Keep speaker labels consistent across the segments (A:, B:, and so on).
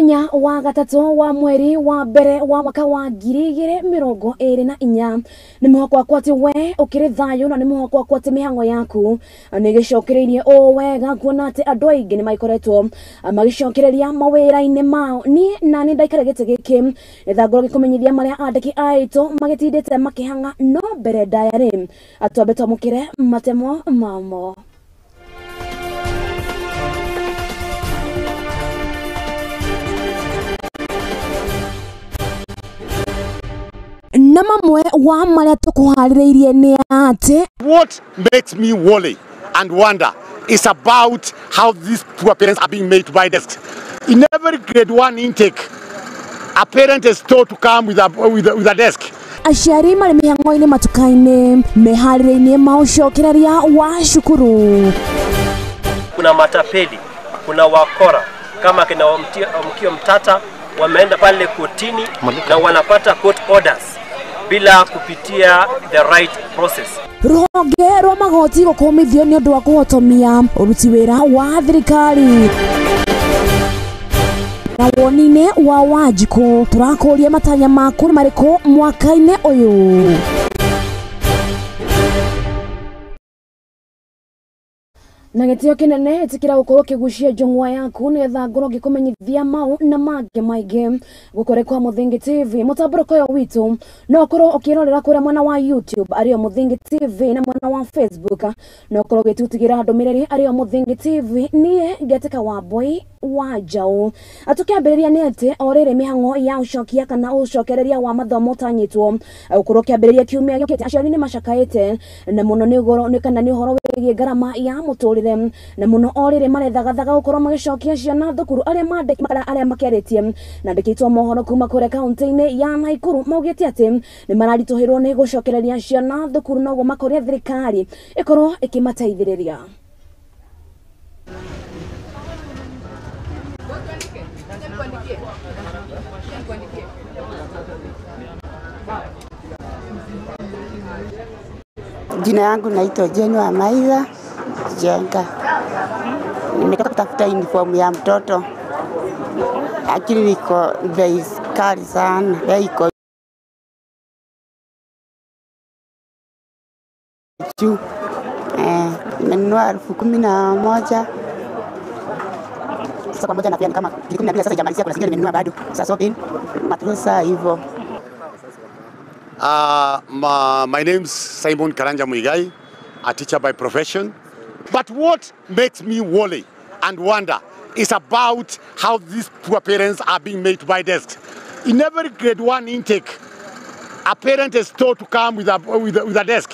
A: Muthenya wa gatatu wa mweri wa mbere wa mwaka wa 2024 ni muhoko wakwa ati we ukiri thayo na ni muhoko wakwa ati mihango yaku ni gicokereirie o wega kuona ati andu aingi ni maikoretwo magicokereria mawira-ini mao. Ni na ni ndaikara giti giki nithangoro gikumenyithia maria andiki aitu magitindite makihanga no mbere ndaya ri atwambe twamukire matemo mamo. Na mamwe wa maria tukuharĩrĩirie nĩ atĩ
B: what makes me worry and wonder is about how these poor parents are being made to buy desks. In every grade 1 intake, a parent is told to come with a desk.
A: Aciari marĩ mĩhang'o-inĩ matuka-inĩ meharĩrĩirie maũcokereria wa cukuru.
C: Kuna matapeli, kuna wakora kama kina Mkio Mtata wameenda pale kotini na wanapata court orders bila kupitia the right process.
A: Ruhonge rwa magoti gũkũmithio nĩ ũndũ wa kũhotomia ũruti wĩra wa thirikari. Na woni-inĩ wa Wanjikũ tũrakũria matanya maku nĩ marĩkũ mwaka-inĩ ũyũ. Na gĩtĩo kĩnene ĩtĩkĩra gũkorwo ũkĩgucia njũng'wa yaku nĩgetha ngorwo ngĩkũmenyithia mau na mangĩ maingĩ gũkũrĩ kwa Mũthingi TV. Mũtambũrũko ũyũ witũ no ũkorwo ũkĩrorera kũrĩa mwena wa YouTube arĩo Mũthingi TV na mwena wa Facebook no ũkorwo ũgĩtũtigĩra ndũmĩrĩri arĩo Mũthingi TV. Niĩ ngetĩka Wambui wa Njaũ. Tũkĩambĩrĩria nĩ atĩ o rĩrĩ mĩhang'o ya ũcokia kana ũcokereria wa mathomo ũtanyĩtwo gũkorwo ũkĩambĩrĩria kiumia gĩũkĩte, aciari nĩ macakaĩte na mũno nĩ kana nĩ ũhoro wĩgiĩ ngarama ya mũtũrĩre na mũno o rĩrĩ marethagathaga gũkorwo magĩcokia ciana thukuru arĩa mandĩki arĩa makĩarĩtie na andĩkĩtwo mohoro kuma kũrĩa kaunti-inĩ ya Nakuru maugĩte atĩ nĩ mararitũhĩrwo nĩ gũcokereria ciana thukuru noguo makoria thirikari ĩkorwo ĩkĩmateithĩrĩria.
D: Jina yangu naitwa Jane wa Maiza Jenga. Nimetoka kutafuta uniform ya mtoto, lakini iko bei kali sana, bei iko juu. Nimenunua 11,000 sasa pamoja na pia kama 12,000 sasa jamalizia, kuna zingine nimenunua bado sasa shopping matrusa hivyo.
B: My name's Simon Karanja Muigai, a teacher by profession. But what makes me worry and wonder is about how these poor parents are being made to buy desks. In every grade 1 intake, a parent is told to come with a desk.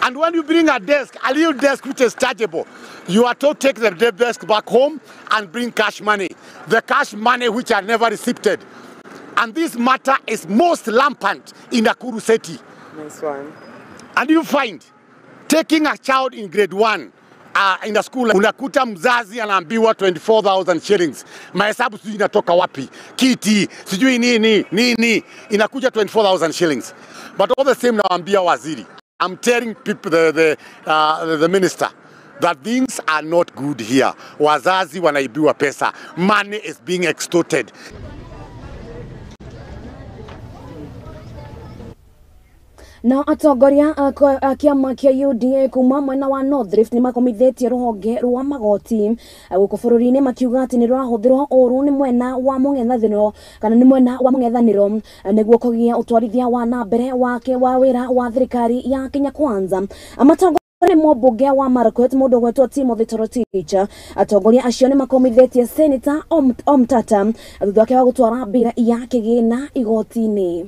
B: And when you bring a desk, a little desk which is chargeable, you are told to take the desk back home and bring cash money. The cash money which are never received. And this matter is most rampant in Nakuru City.
E: Nice one.
B: And you find taking a child in grade 1 in the school, unakuta mzazi anaambiwa 24,000 shillings. Mahesabu sijui inatoka wapi, kiti sijui nini nini, inakuja 24,000 shillings. But all the same, naambia waziri, I'm telling people, the minister, that things are not good here. Wazazi wanaibiwa pesa, money is being extorted.
A: Na atongoria a kĩama kĩa UDA kuma mwena wa North Rift nĩ makomithĩtie rũhonge rwa magoti gũkũ bũrũri-inĩ makiuga atĩ nĩ rwahũthĩrwo ũru nĩ mwena wa mũng'ethanĩro kana nĩ mwena wa mũng'ethanĩro nĩguo kũgĩa ũtwarithia wa na mbere wake wa wĩra wa thirikari ya Kenya Kwanza. Matongoria nĩ mũmbunge wa Marakwet mũndũ ũgwetwo Timothy Toroitich. Atongoria acio nĩ makomithĩtie Senator Omtata thutha wake wa gũtwara mbira ya kĩgĩna igoti-inĩ.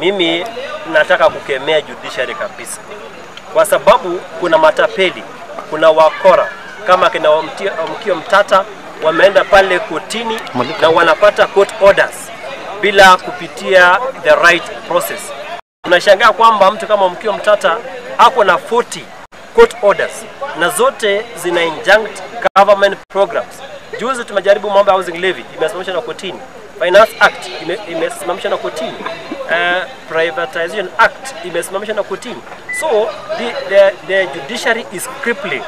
C: Mimi nataka kukemea judiciary kabisa, kwa sababu kuna matapeli, kuna wakora kama kina Mkio Mtata wameenda pale kotini na wanapata court orders bila kupitia the right process. Unashangaa kwamba mtu kama Mkio Mtata ako na 40 court orders na zote zina injunct government programs. Juzi tumejaribu mambo ya housing levy imesimamishwa na kotini, Finance Act imesimamishwa na kotini, Privatization Act imesimamishwa na kotini. So the judiciary is crippling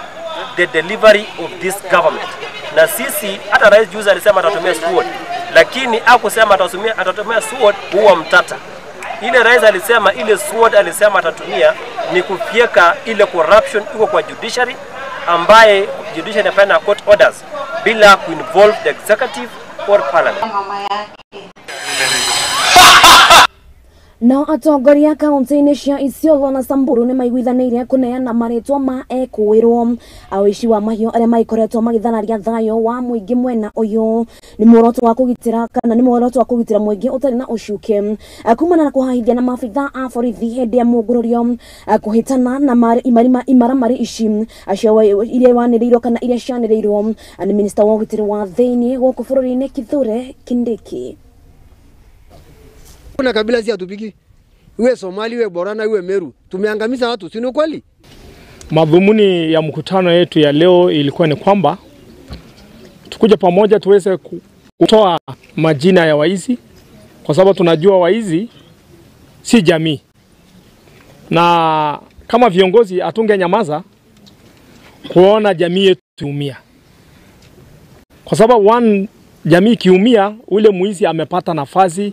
C: the delivery of this government. Na sisi hata rais juzi alisema atatumia sword, lakini hakusema atatumia sword huwa mtata. Ile rais alisema, ile sword alisema atatumia ni kufyeka ile corruption iko kwa judiciary, ambaye judiciary inafanya court orders bila kuinvolve the executive or parliament.
E: Mama yake.
A: Nao atongoria kaunti-inĩ cia Isiolo na Samburu nĩ maiguithanĩirie kũneana marĩtwa ma ekũĩrwo awĩici wa mahiũ arĩa maikoretwo magĩthararia thayũ wa mũingĩ mwena ũyũ. Nĩ muoroto wa kũgitĩra kana nĩ muoroto wa kũgitĩra mũingĩ ũtarĩ na ũcuke kumana na kũhahithia na maabitha a borithi hĩndĩ ya mũngũrũrio kũhĩtana na imaramari ici acio iria wanĩrĩirwo kana iria cianĩrĩirwo nĩ minista wa ũgitĩri wa thĩinĩ gũkũ bũrũri-inĩ Kithure Kindiki.
F: Kuna kabila si hatupiki. Iwe Somali, iwe Borana, iwe Meru. Tumeangamiza watu, si ni kweli?
G: Madhumuni ya mkutano yetu ya leo ilikuwa ni kwamba tukuja pamoja tuweze kutoa majina ya waizi, kwa sababu tunajua waizi si jamii. Na kama viongozi hatungenyamaza kuona jamii yetu iumia. Kwa sababu jamii kiumia, ule mwizi amepata nafasi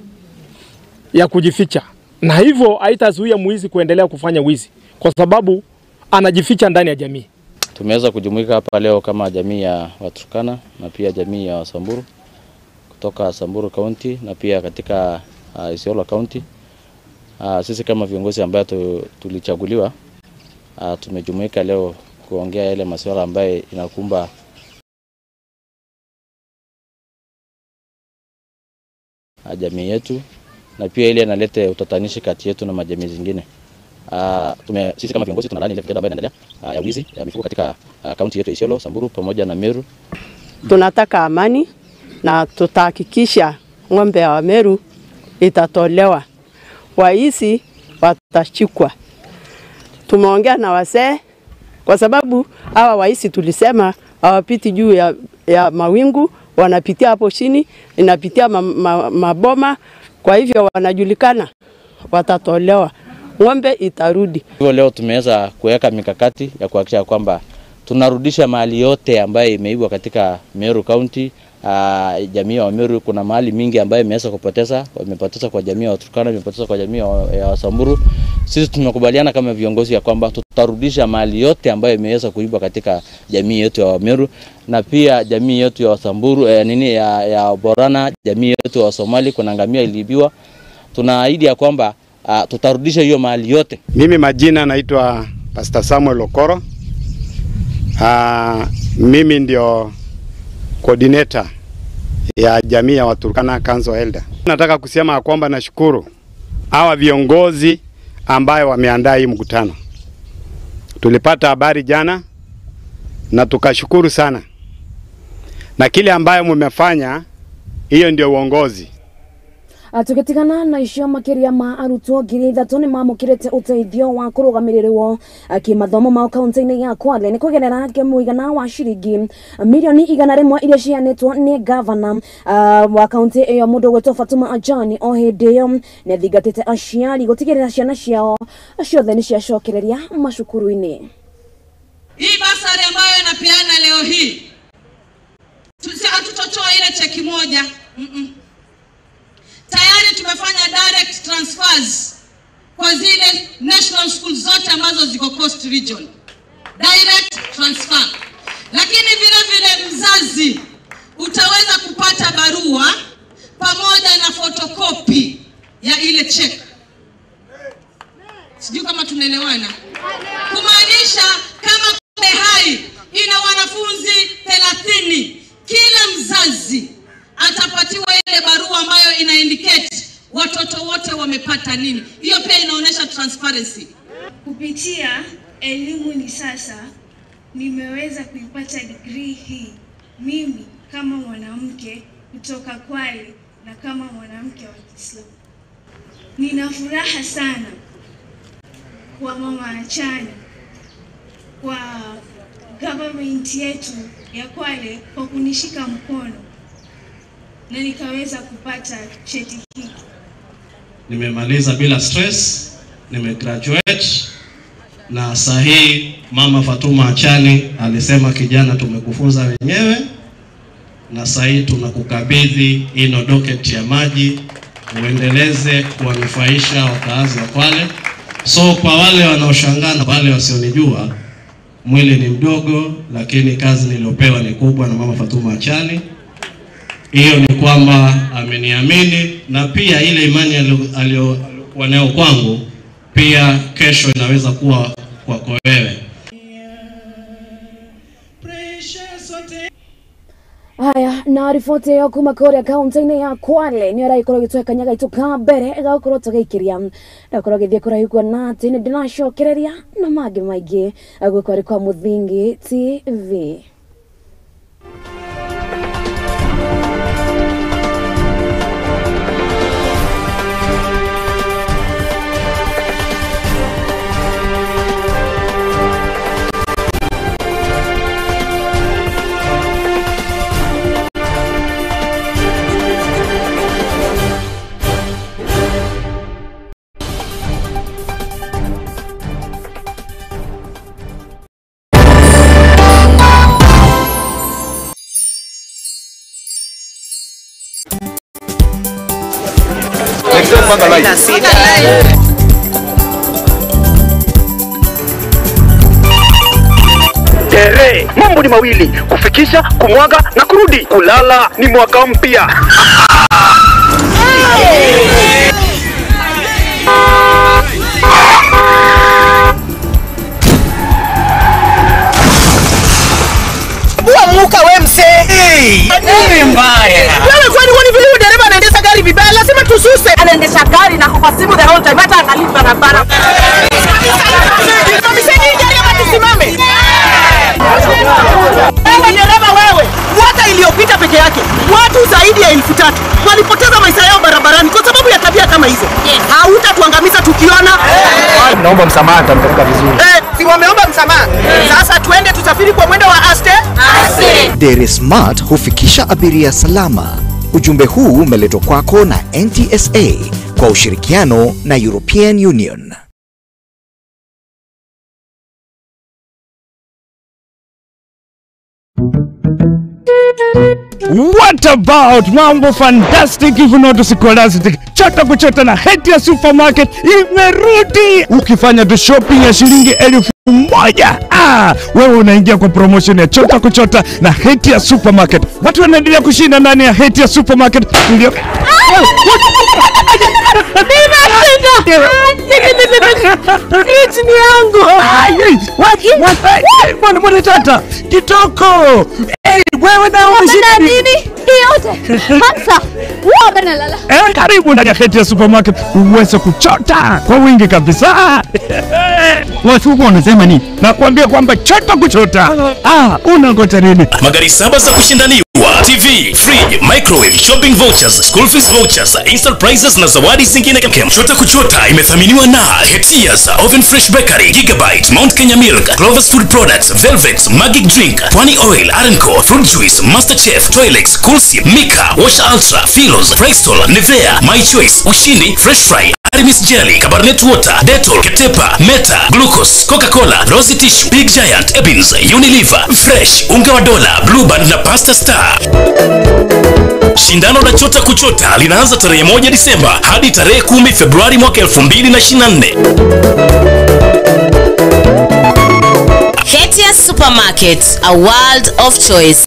G: ya kujificha, na hivyo haitazuia mwizi kuendelea kufanya wizi kwa sababu anajificha ndani ya jamii.
H: Tumeweza kujumuika hapa leo kama jamii ya Waturkana na pia jamii ya Wasamburu kutoka Samburu County na pia katika Isiolo County. Sisi kama viongozi ambao tulichaguliwa tumejumuika leo kuongea yale masuala ambayo inakumba jamii yetu na pia ile inaleta utatanishi kati yetu na majamii zingine. Sisi kama viongozi tunalaani ile vitendo ambayo inaendelea ya wizi ya mifugo katika kaunti yetu Isiolo, Samburu pamoja na Meru.
I: Tunataka amani na tutahakikisha ng'ombe ya Meru itatolewa. Waisi watashikwa. Tumeongea na wasee kwa sababu hawa waisi tulisema hawapiti juu ya mawingu, wanapitia hapo chini, inapitia maboma. Kwa hivyo wanajulikana, watatolewa, ng'ombe itarudi.
H: Hivyo leo tumeweza kuweka mikakati ya kuhakikisha kwamba tunarudisha mali yote ambayo imeibwa katika Meru County. Jamii ya Meru kuna mali mingi ambayo imeweza kupoteza, wamepoteza kwa jamii ya Waturkana, wamepoteza kwa jamii ya Wasamburu. Sisi tumekubaliana kama viongozi ya kwamba tutarudisha mali yote ambayo imeweza kuibwa katika jamii yetu ya Meru na pia jamii yetu ya Wasamburu, ya Borana, jamii yetu ya Somali kuna ngamia iliibiwa. Tunaahidi ya kwamba tutarudisha hiyo mali yote.
J: Mimi majina naitwa Pastor Samuel Okoro. Mimi ndio coordinator ya jamii ya Waturkana Council Elder. Nataka kusema kwamba nashukuru hawa viongozi ambayo wameandaa hii mkutano. Tulipata habari jana na tukashukuru sana. Na kile ambayo mmefanya, hiyo ndio uongozi.
A: Tugitigana na icio makiria ma arutwo 3,000 ni mamukirite uteithio wa kurugamirirwo kimathomo mao kaunti-ini ya Kwale ni kugerera muigana wa ciringi milioni 100 iria cianitwo ni gavana wa kaunti iyo mundu gwitwo Fatuma Ajani. O hindi iyo ni athingatite aciari gutigirira ciana ciao ciothe ni ciacokereria macukuru-ini.
K: Hii basari ambayo inapeana leo hii, hatutotoa ile cheki moja. Tayari tumefanya direct transfers kwa zile national schools zote ambazo ziko Coast Region. Direct transfer. Lakini vile vile mzazi utaweza kupata barua pamoja na photocopy ya ile check. Sijui kama tunaelewana. Kumaanisha kama hai ina wanafunzi 30, kila mzazi atapatiwa ile barua ambayo ina indicate watoto wote wamepata nini. Hiyo pia inaonesha transparency.
L: Kupitia Elimu ni Sasa nimeweza kuipata degree hii mimi kama mwanamke kutoka Kwale na kama mwanamke wa Kiislamu. Nina furaha sana kwa Mama Achani, kwa government yetu ya Kwale kwa kunishika mkono na nikaweza kupata cheti hiki.
M: Nimemaliza bila stress, nimegraduate na sahi
E: Mama Fatuma Achani alisema, kijana, tumekufunza wenyewe na sasa tunakukabidhi ino docket ya maji uendeleze kuwanufaisha wakaazi wa Kwale. So kwa wale wanaoshangaa na wale wasionijua, mwili ni mdogo lakini kazi niliyopewa ni kubwa na Mama Fatuma Achani. Hiyo ni kwamba ameniamini, na pia ile imani aliyokuwa nayo kwangu pia kesho inaweza kuwa kwako wewe.
A: Haya, na riboti ĩyo kuma kũrĩa kaunti-inĩ ya Kwale nĩ ĩragĩkorwo ĩgĩtũhe kanya gaitũ ka mbere gagũkorwo tũgĩikĩria gakorwo gĩthiĩ kũraihu kuona atĩ nĩ ndĩracokereria na mangĩ maingĩ gũkũ arĩ kwa Mũthingi TV.
M: Tere, mambo ni mawili, kufikisha, kumwaga na kurudi. Kulala ni mwaka mpya.
N: Muka we mse. Nini mbaya? Wewe kwani wani vile dereva anaendesha gari vibaya, lazima tususe. Anaendesha gari na kwa simu the whole time, hata angalii barabara. Simamisheni gari ama tusimame. Wewe dereva wewe, mwaka iliyopita peke yake watu zaidi ya 3000 walipoteza maisha yao barabarani kwa sababu ya tabia kama hizo. Hautatuangamiza tukiona.
O: Naomba msamaha, nitamtafuta vizuri.
N: Si wameomba msamaha. Sasa tuende tusafiri kwa mwendo wa aste.
P: Dere Smart hufikisha abiria salama. Ujumbe huu umeletwa kwako na NTSA kwa ushirikiano na European Union.
Q: What about mambo fantastic if not scholastic? Chota kuchota na Hetia Supermarket imerudi. Ukifanya tu shopping ya shilingi 1000, wewe unaingia kwa promotion ya Chota kuchota na Hetia Supermarket. Watu wanaendelea kushinda ndani ya Hetia Supermarket. Ndio. Fridge ni yangu. What tata? Kitoko. Wewe na unashinda
R: nini? Yote. Hamsa. Wewe lala.
Q: Karibu ndani ya Hetia Supermarket uweze kuchota kwa wingi kabisa. Watu wanasema nini? Nakwambia kwamba chota kuchota. Unangoja nini?
S: Magari 7 za kushindaniwa, TV, fridge, microwave, shopping vouchers, school fees vouchers, instant prizes na zawadi zingine kemkem. Chota kuchota imethaminiwa na Hetias, Oven Fresh Bakery, Gigabyte, Mount Kenya Milk, Clover's Food Products, Velvet, Magic Drink, Pwani Oil, Arenco, Fruit Juice, Master Chef, Toilex, Coolsi, Mika, Wash Ultra, Philos, Bristol, Nivea, My Choice, Ushindi, Fresh Fry, Aramis Jelly, Cabernet Water, Dettol, Ketepa, Meta, Glucose, Coca-Cola, Rosy Tissue, Big Giant, Ebins, Unilever, Fresh, Unga wa Dola, Blue Band na Pasta Star. Shindano la Chota Kuchota linaanza tarehe 1 Disemba hadi tarehe 10 Februari mwaka 2024.
T: Hetia Supermarket, a world of choice.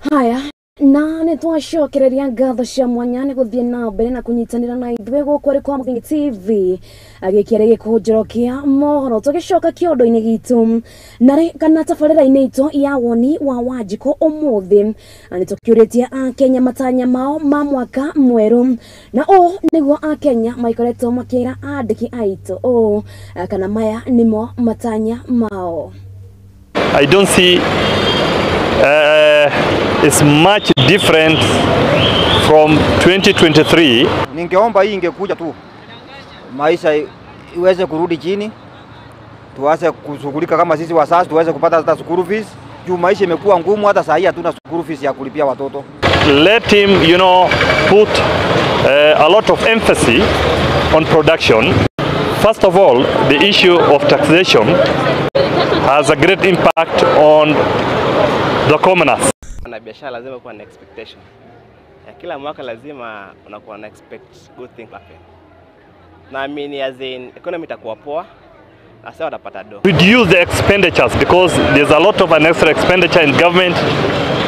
A: Haya, na Nĩ twacokereria ngatho cia mwanya nĩ gũthiĩ na mbere na kũnyitanĩra na ithuĩ gũkũ arĩ kwa Mũthingi TV agĩkĩarĩ gĩkũnjĩro kĩa mohoro. Tũgĩcoka kĩondo-inĩ gitũ narĩ kana tabarĩra-inĩ itũ ya woni wa Wanjikũ ũmũthĩ nĩ tũkĩũrĩtie Akenya matanya mao ma mwaka mwerũ, na ũũ nĩguo Akenya maikoretwo makĩra andĩki aitũ ũũ kana maya nĩmo matanya mao.
U: I don't see it's much different from 2023.
V: Ningeomba hii ingekuja tu maisha iweze kurudi chini, tuanze kushughulika kama sisi wazazi, tuweze kupata hata school fees. Juu maisha imekuwa ngumu, hata saa hii hatuna school fees ya kulipia watoto.
U: Let him, you know, put a lot of emphasis on production. First of all, the issue of taxation has a great impact on the commoners.
W: Na biashara lazima kuwa na expectation. Ya kila mwaka lazima unakuwa na expect good things happen. Naamini as in economy itakuwa poa na sasa watapata do.
U: Reduce the expenditures because there's a lot of unnecessary expenditure in government,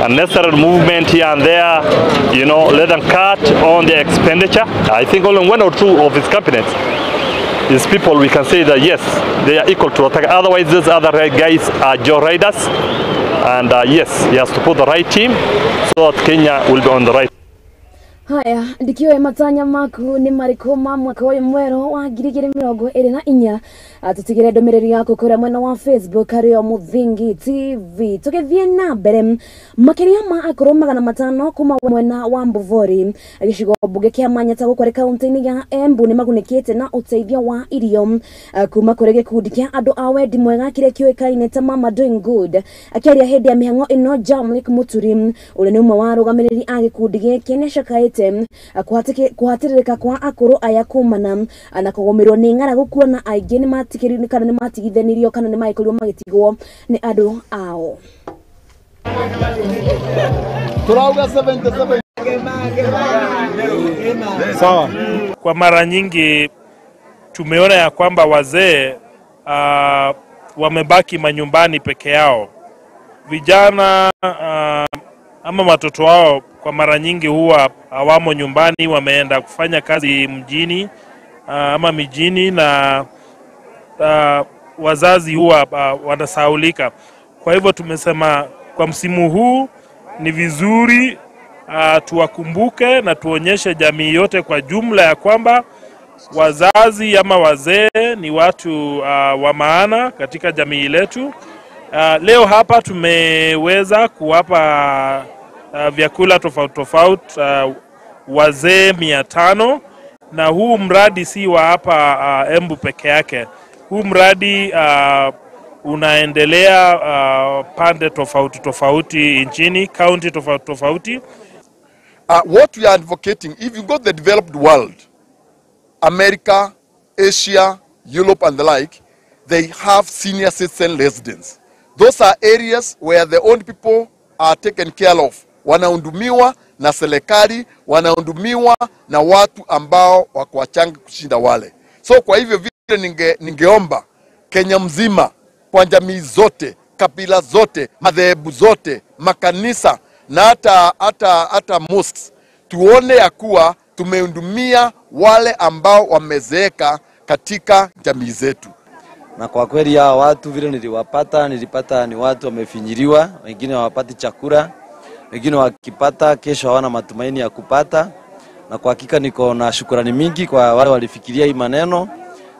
U: unnecessary movement here and there, you know, let them cut on the expenditure. I think only one or two of his cabinets, his people, we can say that yes, they are equal to attack. Otherwise, these other guys are jaw riders. And yes, he has to put the right team so that Kenya will be on the right.
A: Haya, ndikiwe matanya maku ni mariko ma mwaka ũyũ mwerũ wa 2024. Tutigire ndũmĩrĩri yaku kũrĩa mwena wa Facebook harĩ o Mũthingi TV. Tũgĩthiĩ na mbere, makĩria ma akũrũ 500 kuma mwena wa Mbuvori gĩcigo mbunge kĩa Manyata gũkũ kaunti-inĩ ya Embu nĩ magunĩkĩte na ũteithio wa irio kuma kũrĩ gĩkundi kĩa andũ a wendi mwega kĩrĩa kĩũĩkaine ta Mama Doing Good. Akĩaria hĩndĩ ya mĩhang'o ĩno, Jamlik Muturi ũrĩa nĩ ũmwe wa arũgamĩrĩri a gĩkundi gĩkĩ nĩacakaĩte kuhatirĩrĩka kwa akũrũ aya kumana na kũgũmĩrwo nĩ ng'aragu kuona aingĩ nĩ kana nĩ matigithanirio kana nĩ magĩkorirwo magĩtigwo nĩ andũ ao.
X: Turauga 77. Sawa.
Y: Kwa mara nyingi tumeona ya kwamba wazee wamebaki manyumbani peke yao. Vijana ama watoto wao kwa mara nyingi huwa hawamo nyumbani, wameenda kufanya kazi mjini ama mijini, na wazazi huwa wanasahaulika. Kwa hivyo tumesema kwa msimu huu ni vizuri tuwakumbuke na tuonyeshe jamii yote kwa jumla ya kwamba wazazi ama wazee ni watu wa maana katika jamii letu. Leo hapa tumeweza kuwapa vyakula tofauti tofauti wazee 500, na huu mradi si wa hapa Embu peke yake. Huu mradi unaendelea pande tofauti tofauti nchini, county tofauti tofauti.
X: What we are advocating, if you go to the developed world, America, Asia, Europe and the like, they have senior citizen residents. Those are areas where the old people are taken care of. Wanahudumiwa na serikali, wanahudumiwa na watu ambao wako wachanga kushinda wale. So kwa hivyo vile ningeomba Kenya mzima, kwa jamii zote, kabila zote, madhehebu zote, makanisa na hata mosques, tuone ya kuwa tumehudumia wale ambao wamezeeka katika jamii zetu.
Z: Na kwa kweli hao watu vile nilipata ni watu wamefinyiliwa, wengine hawapati chakula, wengine wakipata kesho hawana matumaini ya kupata. Na kwa hakika niko na shukrani mingi kwa wale walifikiria hii maneno.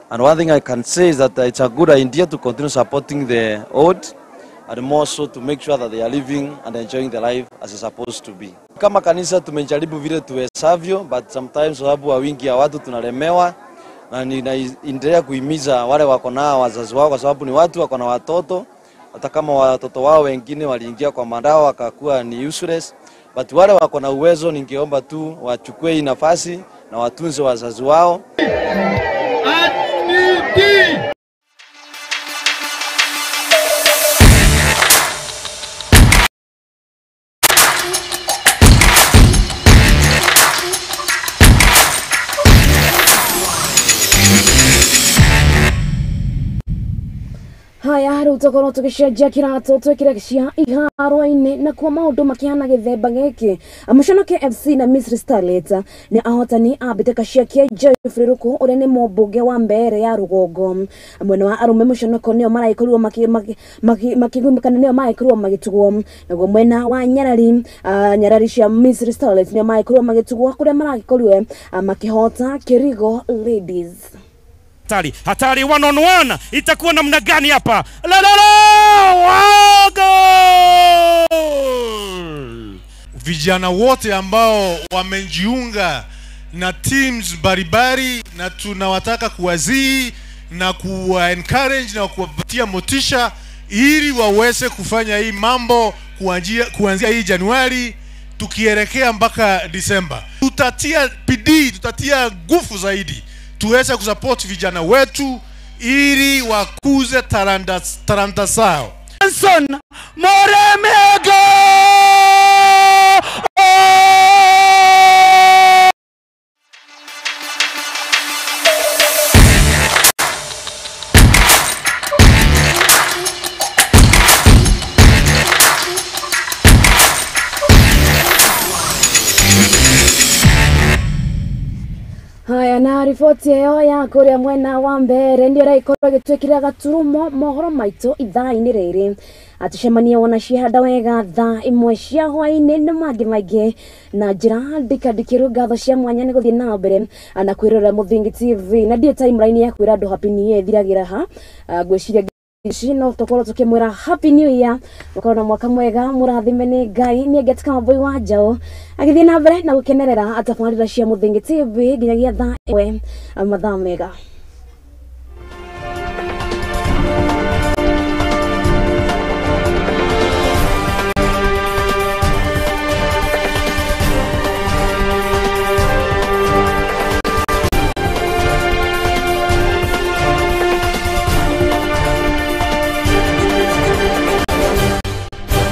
Z: And one thing I can say is that it's a good idea to continue supporting the old and more so to make sure that they are living and enjoying the life as it's supposed to be. Kama kanisa tumejaribu vile tuwezavyo, but sometimes sababu wa wingi ya watu tunalemewa, na ninaendelea kuhimiza wale wako na wazazi wao, kwa sababu ni watu wako na watoto, hata kama watoto wao wengine waliingia kwa madawa wakakuwa ni useless, but wale wako na uwezo ningeomba tu wachukue hii nafasi na watunze wazazi wao.
A: Haya rĩu tũkorwo tũgĩcenjia kĩratũ twĩkĩre cia iharo-inĩ na kuo maũndũ makĩhana gĩthemba gĩkĩ. Mũconoke FC na Misri Starlets nĩ ahotani a mbĩtĩka cia Geoffrey Ruku ũrĩa nĩ mũmbunge wa Mbeere ya rũgongo. Mwena wa arũme Mũconoko nĩo maragĩkorirwo makĩgumĩkana nĩo maragĩkorirwo magĩtugwo, naguo mwena wa nyarari nyarari cia Misri Starlets nĩo maragĩkorirwo magĩtugwo kũrĩa maragĩkorirwo makĩhota Kirigo Ladies.
B: Hatari, hatari, one on one itakuwa namna gani hapa? La la la, wow, goal!
C: Vijana wote ambao wamejiunga na teams mbalimbali, na tunawataka kuwazii na kuwa encourage na kuwapatia motisha ili waweze kufanya hii mambo kuanzia hii Januari tukielekea mpaka Disemba. Tutatia bidii, tutatia nguvu zaidi tuweze kusupport vijana wetu ili wakuze talanta zao.
B: Johnson Moremego.
A: Haya na riboti ĩyo ya kũrĩa mwena wa Mbeere ndio ĩragĩkorwo ĩgĩtwĩkĩra gaturumo mohoro maitũ ithaa-inĩ rĩrĩ. Atucemanie wona cihanda wega thaa 1 cia hwaĩ-inĩ na mangĩ maingĩ na njĩra ndikandikĩrwo ngatho cia mwanya nĩ gũthiĩ na mbere na kwĩrorera Mũthingi TV na ndiĩ timeline ya kwĩra andũ happy new year ĩthiragĩra ha. Ngwĩciria ici no tũkorwo tũkĩmwĩra happy new year, mũkorwo na mwaka mwega, mũrathime nĩ Ngai. Niĩ Ngetika Wambui wa Njaũ agĩthiĩ na mbere na gũkenerera tabarĩra cia Mũthingi TV nginyagia thaa 1 mathaa mega.